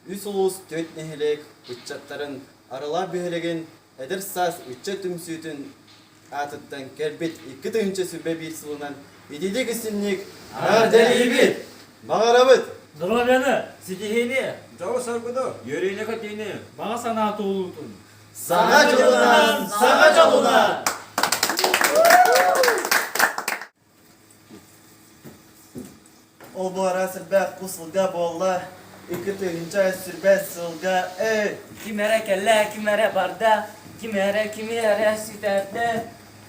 Үс улуус түөрт нэһилиэк ыччаттарын Арылаах бөһүөлэгин Эдэр саас ыччат түмсүүтүн аатыттан кэлбит 2021 сылынан итиитик истинник эҕэрдэлиибит! Баҕарабыт! Здоровьяны, ситиһиини, дьолу-соргуну, үөрүүнү-көтүүнү, баҕа санаа туолуутун! Саҥа дьылынан, саҥа дьолунан! Ол буора сүрбэх бу сылга буолла, 2025 сылга эй! Ким эрэ кэллэ, ким эрэ барда, ким эрэ кими эрэ сүтэрдэ.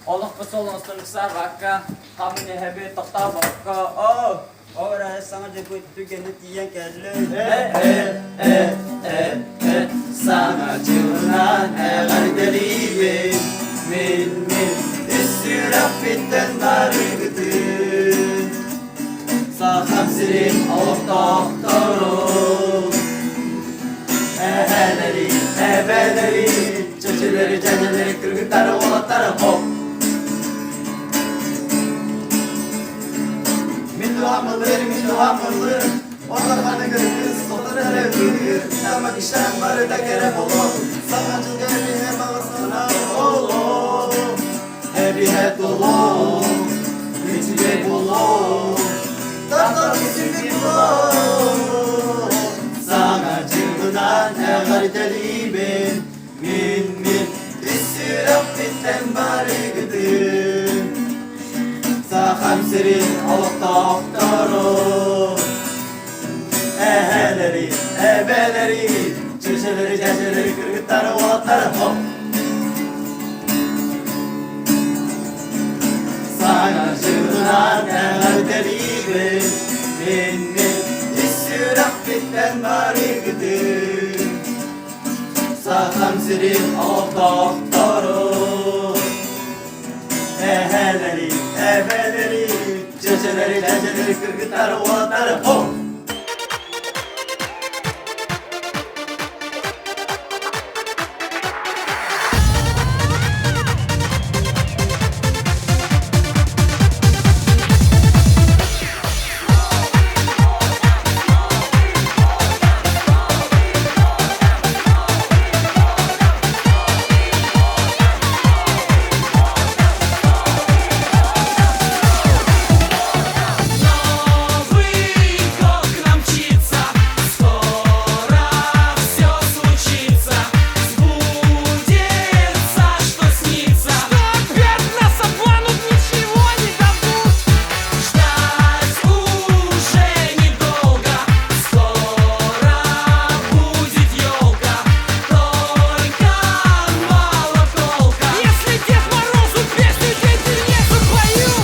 Олохпо солонсон ыксаабакка, хамын эһэби тохтообокко, оо, Ол эрээри саҥа дьылбыт түгэнэ тиийэн кэллэ. Э, э, э, э, саҥа дьылынан эҕэрдэлиибин, мин, мин, ис сүрэхпиттэн барыгытын. Сахам сирин олохтоохторун, эһэлэри, эбэлэри, чэчилэри, дьэдьэлэри, кыргыттары, уолаттары, хоп! Мин дуһаммылыр, мин дуһаммылыр, Онно кыргыз, сотор эрэ быыһыыр, Тамак ишен барыта кэрэ боло, Саҥа дьылга эбиһэ баҕасына оло, Эбиһэ толо, үчүгэй боло, Тартар үчүгэй боло. Саҥа дьылынан эҕэрдэлиибин, Мин, мин, ис сүрэхпиттэн барыгытын Сахам сирин олохтоохторун Эһэлэри, эбэлэри, чүчэлэри, чэчэлэри, кыргыттары, уолаттары, хоп! Саҥа дьылынан эҕэрдэлиибин, мин, мин, ис сүрэхпиттэн барыгытын Сахам сирин олохтоохторун Эһэлэри, эбэлэри, чэчэлэри, чэчэлэри, кыргыттары, уолаттары, хоп! Новый год к нам мчится, скоро все случится, сбудется, что снится. Что опять нас обманут, ничего не дадут. Ждать уже недолго, скоро будет елка, только мало толка. Если Дед Морозу песню дети не запоют.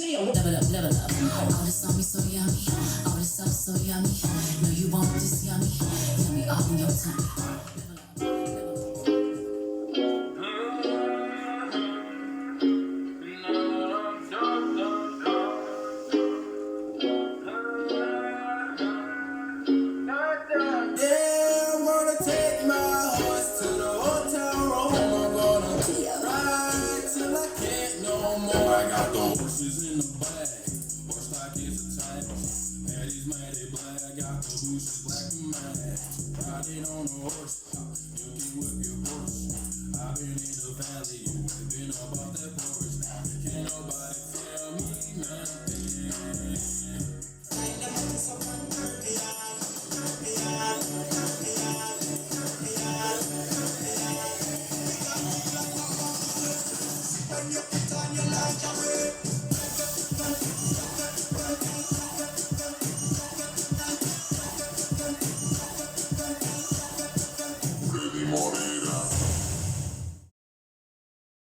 Level up, level up. All this on me so yummy. All this sauce so yummy. Know you want this yummy. Yummy all in your tummy. Level up, level up. Yeah, I'm gonna take my horse to the hotel room. I'm gonna ride till I can't no more. I got the horses in the back. Horse stock is attached. Head is mighty black. Got the bushes black and mad. Riding on a horse. You can whip your horse. I've been in the valley. You ain't been up off that porch. Can't nobody tell me nothing.